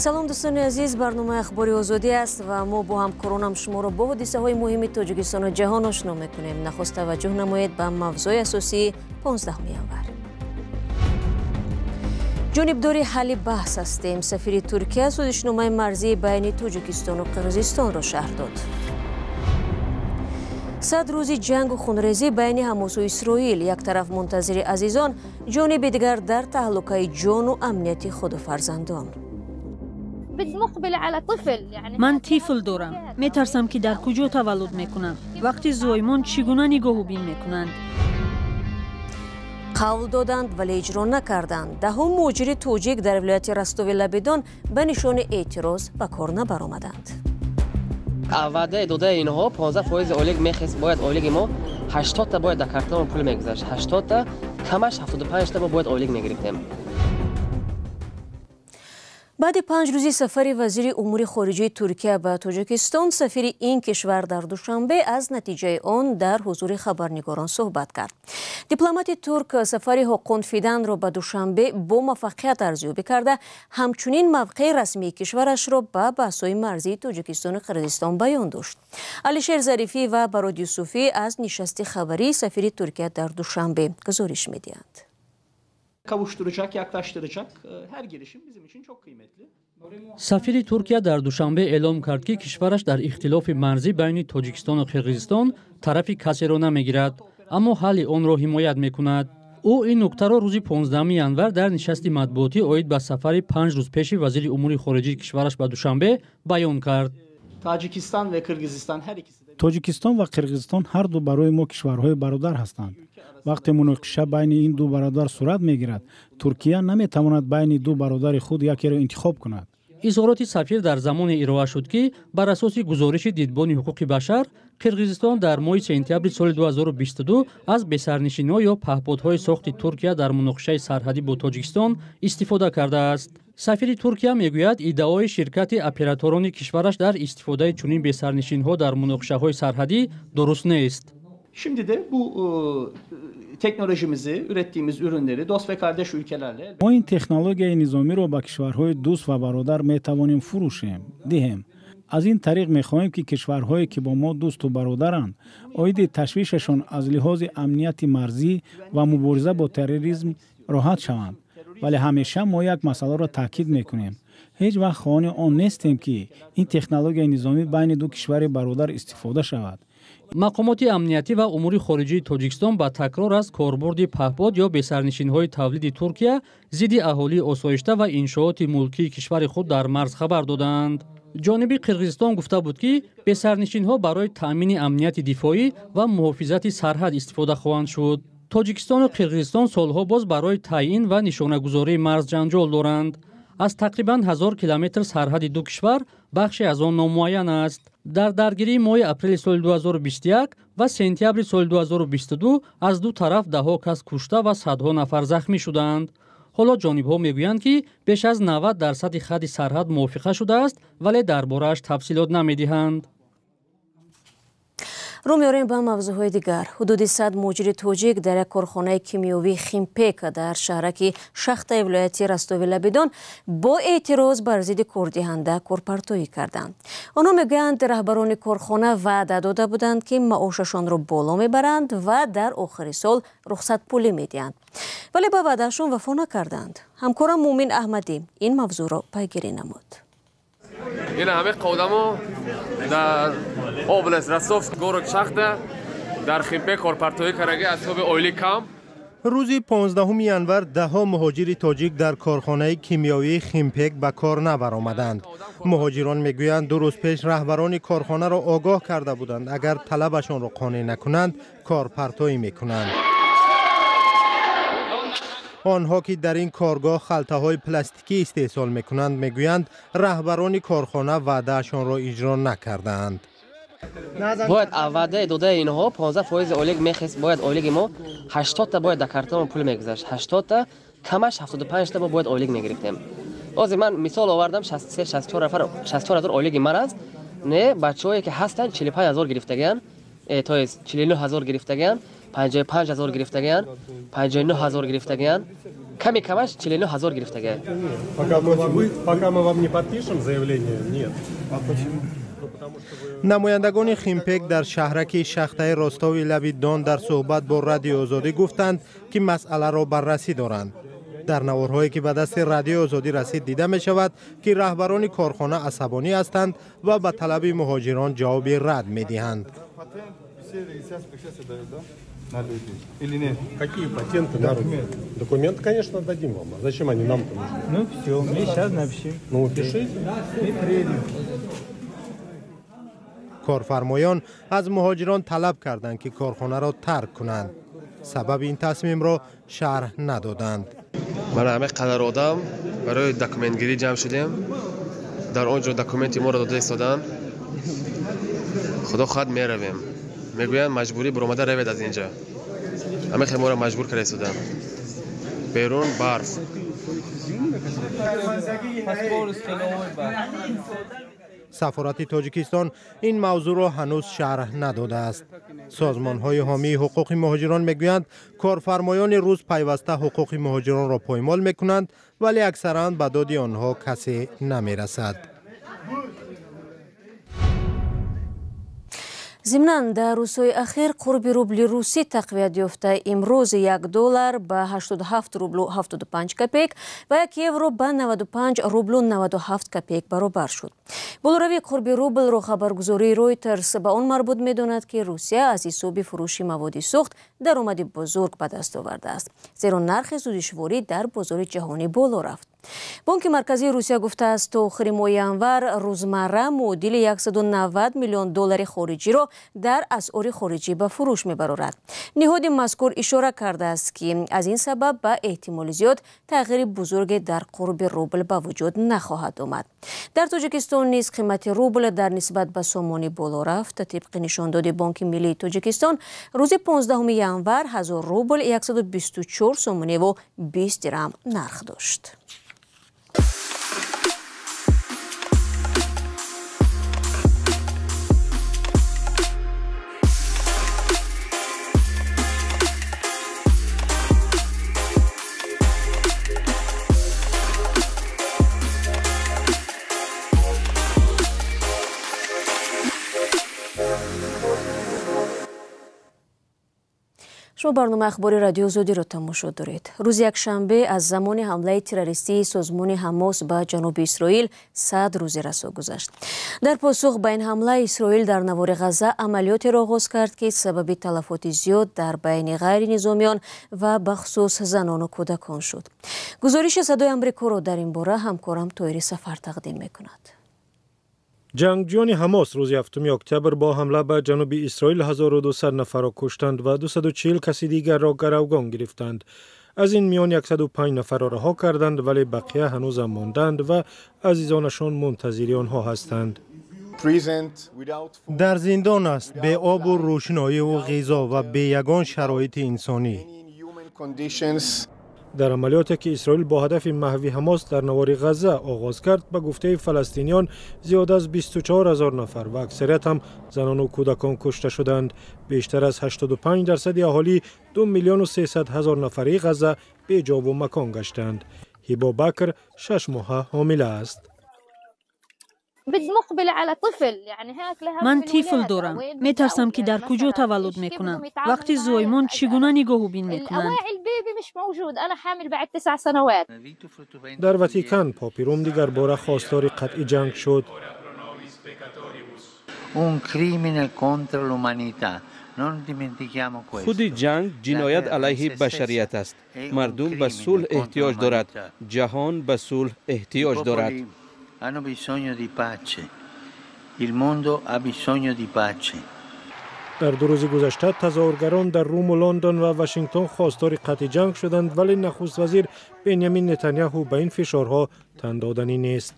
Салом, дӯстони азиз, барномаи Ахбори Озодӣ аст ва мо бо ҳамкоронам шуморо бо ҳодисаҳои муҳими Тоҷикистону ҷаҳон ошно мекунем. Нахуст таваҷҷӯҳ намоед ба мавзӯи асосии 15 январ. Ҷонибдори ҳалли баҳс ҳастем. Сафири Туркия созишномаи марзии байни Тоҷикистону Қирғизистонро шарҳ дод. 100 рӯзи ҷангу хунрезӣ байни Ҳамосу Исроил. Як тараф мунтазири азизон, ҷониби дигар дар таҳлукаи ҷону амнияти худу фарзандон. Ман тифл дорам, метарсам, ки дар куҷо таваллуд мекунам, вақти зоимон чӣ гуна нигоҳубин мекунанд. Қавл доданд, вале иҷро накарданд. Даҳум муҳоҷири тоҷик дар вилояти Ростови Лабидон ба нишони эътироз ба кор набаромаданд. Ваъдаи додаи инҳо 15 фоизи ойлик мехест. Бояд ойлиги мо 80-та бояд дар картамо пул мегузашт, 80-та, камаш 75-та мо бояд ойлик мегирифтем. Баъди 5 рӯзи сафари вазири умури хориҷии Туркия ба Тоҷикистон, сафири ин кишвар дар Душанбе аз натиҷаи он дар ҳузури хабарнигорон суҳбат кард. Дипломати турк сафари Ҳоқон Фиданро ба Душанбе бо муваффақият арзёбӣ карда, ҳамчунин мавқеи расмии кишварашро ба баҳсҳои марзии Тоҷикистону Қирғизистон баён дошт. Алишер Зарифӣ ва Барод Юсуфӣ аз нишасти хабарии сафири Туркия дар Душанбе гузориш медиҳанд. Kavuşturacak, yaklaştıracak her girişim bizim için çok kıymetli. Сафири Туркия дар Душанбе эълом кард, ки кишвараш дар ихтилофи марзӣ байни Тоҷикистону Қирғизистон тарафи касеро намегирад, аммо ҳалли онро ҳимоят мекунад. Ӯ ин нуктаро рӯзи 15 январ дар нишасти матбуотӣ оид ба сафари 5 рӯз пеши вазири умури хориҷии кишвараш ба Душанбе баён кард. Tacikistan ve Kırgızistan her ikisi de Тоҷикистон ва Қирғизистон ҳарду барои мо кишварҳои бародар ҳастанд. Вақте муноқиша байни ин ду бародар сурат мегирад, Туркия наметавонад байни ду бародари худ якеро интихоб кунад. Изҳороти сафир дар замоне ироа шуд, ки бар асоси гузориши Дидбони ҳуқуқи башар, Қирғизистон дар моҳи сентябри соли 2022 аз бесарнишинҳо ё паҳподҳои сохти Туркия дар муноқишаи сарҳадӣ бо Тоҷикистон истифода кардааст. Сафири Туркия мегӯяд, иддаои ширкати операторони кишвараш дар истифодаи чунин бесарнишинҳо дар муноқишаҳои сарҳадӣ дуруст нест. Şimdi de bu teknolojimizi, ürettiğimiz ürünleri dost ve kardeş ülkelerle Мо ин технологияи низомиро ба кишварҳои дӯст ва бародар метавонем фурӯшем, диҳем. Аз ин тариқ мехоҳем, ки кишварҳое, ки бо мо дӯсту бародаранд, оиди ташвишашон аз лиҳози амнияти марзӣ ва мубориза бо терроризм роҳат шаванд. Вале ҳамеша мо як масъаларо таъкид мекунем: ҳеҷ вақт хоҳони он нестем, ки ин технологияи низомӣ байни ду кишвари бародар истифода шавад. Мақомоти амниятӣ ва умури хориҷии Тоҷикистон ба такрор аз корбурди паҳпод ё бесарнишинҳои тавлиди Туркия зидди аҳолии осоишта ва иншооти мулкии кишвари худ дар марз хабар додаанд. Ҷониби Қирғизистон гуфта буд, ки бесарнишинҳо барои таъмини амнияти дифоӣ ва муҳофизати сарҳад истифода хоҳанд шуд. Тоҷикистону Қирғизистон солҳо боз барои таъйин ва нишонагузории марз ҷанҷол доранд. Аз тақрибан 1000 километр сарҳади ду кишвар бахше аз он номуайян аст. Дар даргирии моҳи апрели соли 2021 ва сентябри соли 2022 аз ду тараф даҳҳо кас кушта ва садҳо нафар захмӣ шуданд. Ҳоло ҷонибҳо мегӯянд, ки беш аз 90 дарсади хатти сарҳад мувофиқа шудааст, вале дар борааш тафсилот намедиҳанд. Рӯ меорем ба мавзӯъҳои дигар. Ҳудуди 100 муҳоҷири тоҷик дар як корхонаи кимиёвии Химпек дар шаҳраки Шахтаи вилояти Ростови Лабидон бо эътироз бар зидди кордиҳанда корпартоӣ карданд. Онҳо мегӯянд, раҳбарони корхона ваъда дода буданд, ки маошашонро боло мебаранд ва дар охири сол рухсатпулӣ медиҳанд, вале ба ваъдаашон вафо накарданд. Ҳамкорам Муъмин Аҳмадӣ ин мавзӯъро пайгирӣ намуд. Ина ҳамин одамо дар область Ростов, город Шахта, дар Химпек корпартоӣ кардаги аз ҳисоби ойлик кам. Рӯзи 15 январ даҳҳо муҳоҷири тоҷик дар корхонаи кимиёвии Химпек ба кор набаромаданд. Муҳоҷирон мегӯянд, 2 рӯз пеш раҳбарони корхонаро огоҳ карда буданд, агар талабашонро қонеъ накунанд, корпартоӣ мекунанд. Онҳо, ки дар ин коргоҳ халтаҳои пластикӣ истеҳсол мекунанд, мегӯянд, раҳбарони корхона ваъдаашонро иҷро накардаанд. Бояд ваъдаи додаи инҳо 15 фоизи ойлик мехест. Бояд ойлиги мо 80-та бояд дар картамо пул мегузашт, 80-та, камаш 75-та мо бояд ойлик мегирифтем. Ҳозир ман мисол овардам, 63, 64 нафар, 64 ҳазор ойлиги ман аст. Не, бачаҳое, ки ҳастанд, 45 ҳазор гирифтагиан, то есть 49 ҳазор гирифтагиан, 55 ҳазор гирифтагиан, 59 ҳазор гирифтагиан. Ками камаш 49 ҳазор гирифтага. Пока мы вам не подпишем заявление, нет. Намояндагони Химпек дар шаҳраки Шахтаи Ростови лаби Дон дар суҳбат бо Радиои Озодӣ гуфтанд, ки масъаларо баррасӣ доранд. Дар наворҳое ки ба дасти Радиои Озодӣ расид, дида мешавад, ки раҳбарони корхона асабонӣ ҳастанд ва ба талаби муҳоҷирон ҷавоби рад медиҳанд. Или нет? Какие патенты на руки? Документы, конечно, дадим вам. А зачем они нам-то нужны? Ну все, мы сейчас напишем. Ну, пишите. Мы приедем. Корфармоён аз муҳоҷирон талаб карданд, ки корхонаро тарк кунанд. Сабаби ин тасмимро шарҳ надоданд. Мана ҳамин қадар одам барои документгирӣ ҷамъ шудем. Дар он ҷо документи моро дода истоданд. Худо хоҳад, меравем. Мегӯянд, маҷбурӣ баромада равед аз ин ҷо. Ҳамин хел моро маҷбур карда истоданд. Берун барф. Сафорати Тоҷикистон ин мавзӯъро ҳанӯз шарҳ надодааст. Созмонҳои ҳомии ҳуқуқи муҳоҷирон мегӯянд, корфармоёни рӯз пайваста ҳуқуқи муҳоҷиронро поймол мекунанд, вале аксаран ба доди онҳо касе намерасад. Зимнан, дар рӯзҳои ахир қурби рубли русӣ тақвият ёфта. Имрӯз 1 доллар ба 87 рублу 75 копеек ва 1 евро ба 95 рублу 97 копеек баробар шуд. Болоравии қурби рублро хабаргузории Ройтерс ба он марбут медонад, ки Русия аз ҳисоби фурӯши маводи сӯхт даромади бузург ба даст овардааст, зеро нархи сӯзишворӣ дар бозори ҷаҳонӣ боло рафт. Бонки марказии Русия гуфтааст, то охири моҳи январ рӯзмарра муодили 190 миллион доллари хориҷиро дар асъори хориҷӣ ба фурӯш мебарорад. Ниҳоди мазкур ишора кардааст, ки аз ин сабаб ба эҳтимоли зиёд тағйири бузурге дар қурби рубл ба вуҷуд нахоҳад омад. Дар Тоҷикистон низ қимати рубл дар нисбат ба сомонӣ боло рафт. Тибқи нишондоди Бонки миллии Тоҷикистон, рӯзи 15 январ 1000 рубл 124 сомониву 20 дирам нарх дошт. Шумо барномаи ахбори Радиои Озодиро тамошо доред. Рӯзи якшанбе аз замони ҳамлаи террористии созмони Ҳамос ба ҷануби Исроил 100 рӯзи расо гузашт. Дар посух ба ин ҳамла Исроил дар навори Ғазза амалиётеро оғоз кард, ки сабаби талафоти зиёд дар байни ғайринизомиён ва бахусус занону кӯдакон шуд. Гузориши Садои Амрикоро дар ин бора ҳамкорам Тоири Сафар тақдим мекунад. Ҷангҷӯёни Ҳамос рӯзи 7 октябр бо ҳамла ба ҷануби Исроил 1200 нафарро куштанд ва 240 каси дигарро гаравгон гирифтанд. Аз ин миён 105 нафарро раҳо карданд, вале бақия ҳанӯзам монданд ва азизонашон мунтазири онҳо ҳастанд. Дар зиндон аст, беобу рӯшноиву ғизо ва бе ягон шароити инсонӣ. Дар амалиёте ки Исроил бо ҳадафи маҳви Ҳамос дар навори Ғазза оғоз кард, ба гуфтаи фаластиниён зиёд аз 24 ҳазор нафар ва аксарият ҳам занону кӯдакон кушта шуданд. Бештар аз 85% аҳолии 2 миллиону 300 ҳазор нафарии Ғазза беҷову макон гаштанд. Ҳибо Бакр 6 моҳа ҳомила аст. Ман тифл дорам. Метарсам, ки дар куҷо таваллуд мекунам. Вақти зоимон чӣ гуна нигоҳубин мекунанд? Дар Ватикан Попи Рум дигар бора хостори қатъи ҷанг шуд. Худи ҷанг ҷиноят алайҳи башарият аст. Мардум ба сулҳ эҳтиёҷ дорад. Ҷаҳон ба сулҳ эҳтиёҷ дорад. Hanno bisogno di pace. Il mondo ha bisogno di pace. Дар 2 рӯзи гузашта тазоҳургарон дар Руму Лондон ва Вашингтон хостори қатъи ҷанг шуданд, вале нахуст вазир Бенямин Нетаняҳу ба ин фишорҳо тан доданӣ нест.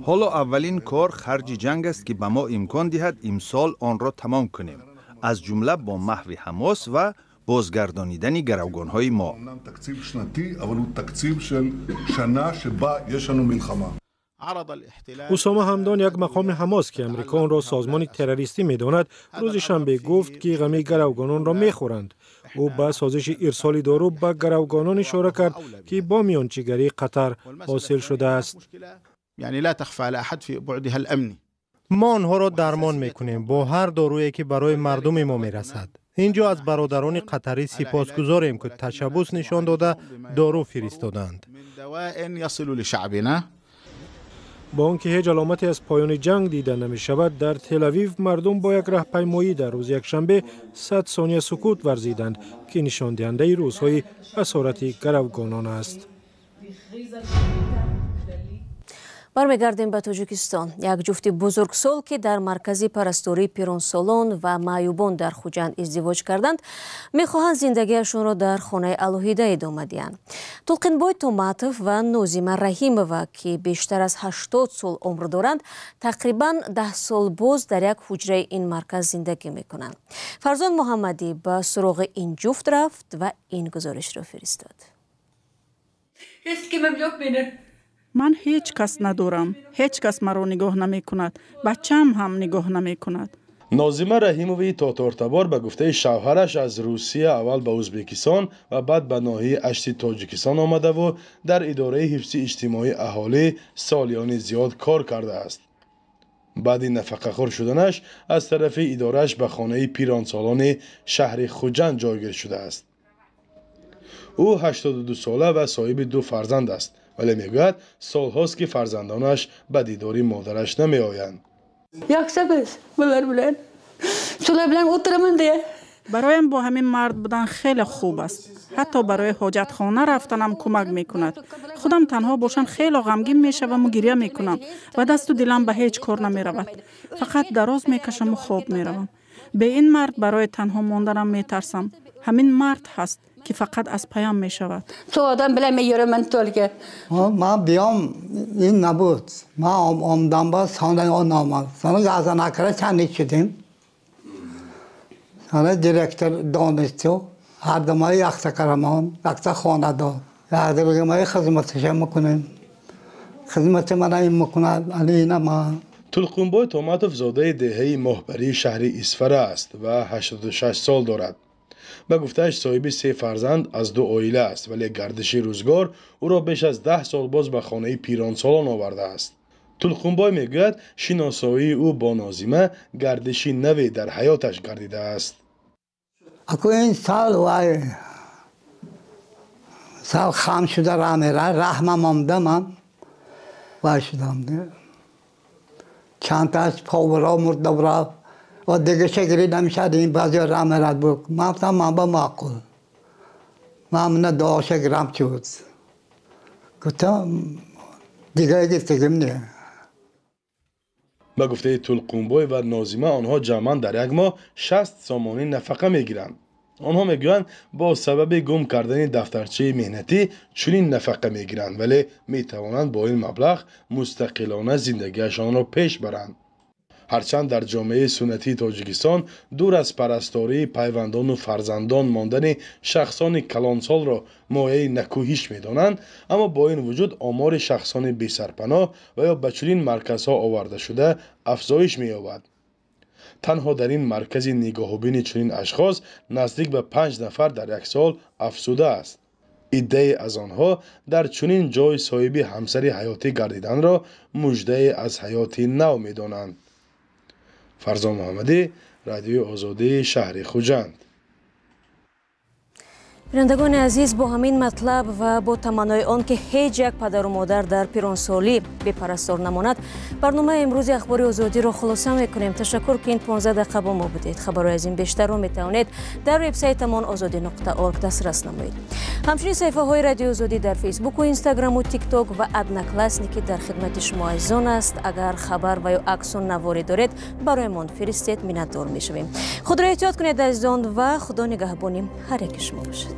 Ҳоло аввалин кор харҷи ҷанг аст, ки ба мо имкон диҳад имсол онро тамом кунем, аз ҷумла бо маҳви Ҳамос ва бозгардонидани гаравгонҳои мо. Усома Ҳамдон, як мақоми Ҳамос, ки Амрико онро созмони террористӣ медонад, рӯзи шанбе гуфт, ки ғами гаравгононро мехӯранд. Ӯ ба созиши ирсоли дору ба гаравгонон ишора кард, ки бо миёнчигарии Қатар ҳосил шудааст. Мо онҳоро дармон мекунем бо ҳар доруе, ки барои мардуми мо мерасад. Ин ҷо аз бародарони қатарӣ сипосгузорем, ки ташаббус нишон дода, дору фиристоданд. Бо он ки ҳеҷ аломате аз поёни ҷанг дида намешавад, дар Телавив мардум бо як раҳпаймоӣ дар рӯзи якшанбе 100 сония сукут варзиданд, ки нишондиҳандаи рӯзҳои асорати гаравгонон аст. Бармегардем ба Тоҷикистон. Як ҷуфти бузургсол, ки дар маркази парастории пиронсолон ва маъюбон дар Хуҷанд издивоҷ карданд, мехоҳанд зиндагиашонро дар хонаи алоҳида идома диҳанд. Тулқинбой Томатов ва Нозима Раҳимова, ки бештар аз 80 сол умр доранд, тақрибан 10 сол боз дар як ҳуҷраи ин марказ зиндагӣ мекунанд. Фарзон Муҳаммадӣ ба суроғи ин ҷуфт рафт ва ин гузоришро фиристод. Ман ҳеҷ кас надорам, ҳеҷ кас маро нигоҳ намекунад, бачаам ҳам нигоҳ намекунад. Нозима Раҳимоваи тотортабор ба гуфтаи шавҳараш аз Русия аввал ба Ӯзбекистон ва баъд ба ноҳияи Ашти Тоҷикистон омадаву дар идораи ҳифзи иҷтимоии аҳолӣ солиёни зиёд кор кардааст. Баъди нафақахӯр шуданаш аз тарафи идорааш ба хонаи пиронсолони шаҳри Хуҷанд ҷойгир шудааст. Ӯ 82 сола ва соҳиби ду фарзанд аст, вале мегӯяд, солҳост, ки фарзандонаш ба дидори модараш намеоянд. Бароям бо ҳамин мард будан хеле хуб аст. Ҳатто барои ҳоҷатхона рафтанам кӯмак мекунад. Худам танҳо бошам, хело ғамгин мешаваму гиря мекунам ва дасту дилам ба ҳеҷ кор намеравад. Фақат дароз мекашаму хоб меравам. Бе ин мард барои танҳо монданам метарсам. Ҳамин мард ҳаст, ки фақат аз паям мешавад. Ман биём, ин набуд. Ман омдам, ба сона он омад. Сона газанакара чанид шудем. Сона директор донисту ҳардамаи якта карамон, якта хона дод. Якдигамаи хизматаша мекунем. Хизмати мана ин мекунад, али ина ман. Тулқунбой Томатов зодаи деҳаи Моҳбарии шаҳри Исфара аст ва 86 сол дорад. Ба гуфтааш, соҳиби се фарзанд аз ду оила аст, вале гардиши рӯзгор ӯро беш аз 10 сол боз ба хонаи пиронсолон овардааст. Тулқунбой мегӯяд, шиносоии ӯ бо Нозима гардиши наве дар ҳаёташ гардидааст. Аку ин сол вай сол хам шуда раҳ мера, раҳмам омда, ман вай шудам. Чандташ повара мурда рафт ва дигаша гири намешад, ин баъзеҳо раҳ мерад буд. Ман гуфтам, ман ба маъқул. Ман мина дуоша гирам чуд. Гуфтам, дигаре гирифтагим не. Ба гуфтаи Тулқунбой ва Нозима, онҳо ҷамъан дар як моҳ 60 сомонӣ нафақа мегиранд. Онҳо мегӯянд, бо сабаби гум кардани дафтарчаи меҳнатӣ чунин нафақа мегиранд, вале метавонанд бо ин маблағ мустақилона зиндагиашонро пеш баранд. Ҳарчанд дар ҷомеаи суннатии Тоҷикистон дур аз парастории пайвандону фарзандон мондани шахсони калонсолро мояи накӯҳиш медонанд, аммо бо ин вуҷуд омори шахсони бесарпаноҳ ва ё ба чунин марказҳо овардашуда афзоиш меёбад. Танҳо дар ин маркази нигоҳубини чунин ашхос наздик ба 5 нафар дар як сол афзудааст. Иддае аз онҳо дар чунин ҷой соҳиби ҳамсари ҳаётӣ гардиданро муждае аз ҳаёти нав медонанд. Фарзон Муҳаммадӣ, Радиои Озодӣ, шаҳри Хуҷанд. Бинандагони азиз, бо ҳамин матлаб ва бо таманнои он ки ҳеҷ як падару модар дар пиронсолӣ бепарастор намонад, барномаи имрӯзи Ахбори Озодиро хулоса мекунем. Ташаккур, ки ин 15 дақиқа бо мо будед. Хабарҳои аз ин бештарро метавонед дар вебсайтамон озодӣ.орг дастрас намоед. Ҳамчунин саҳифаҳои Радиои Озодӣ дар Фейсбуку, Инстаграму, Тикток ва Одноклассники дар хидмати шумо азизон аст. Агар хабар ва ё аксу наворе доред, бароямон фиристед, миннатдор мешавем. Худро эҳтиёт кунед, азизон, ва Худо нигаҳбони ҳар яки шумо бошад.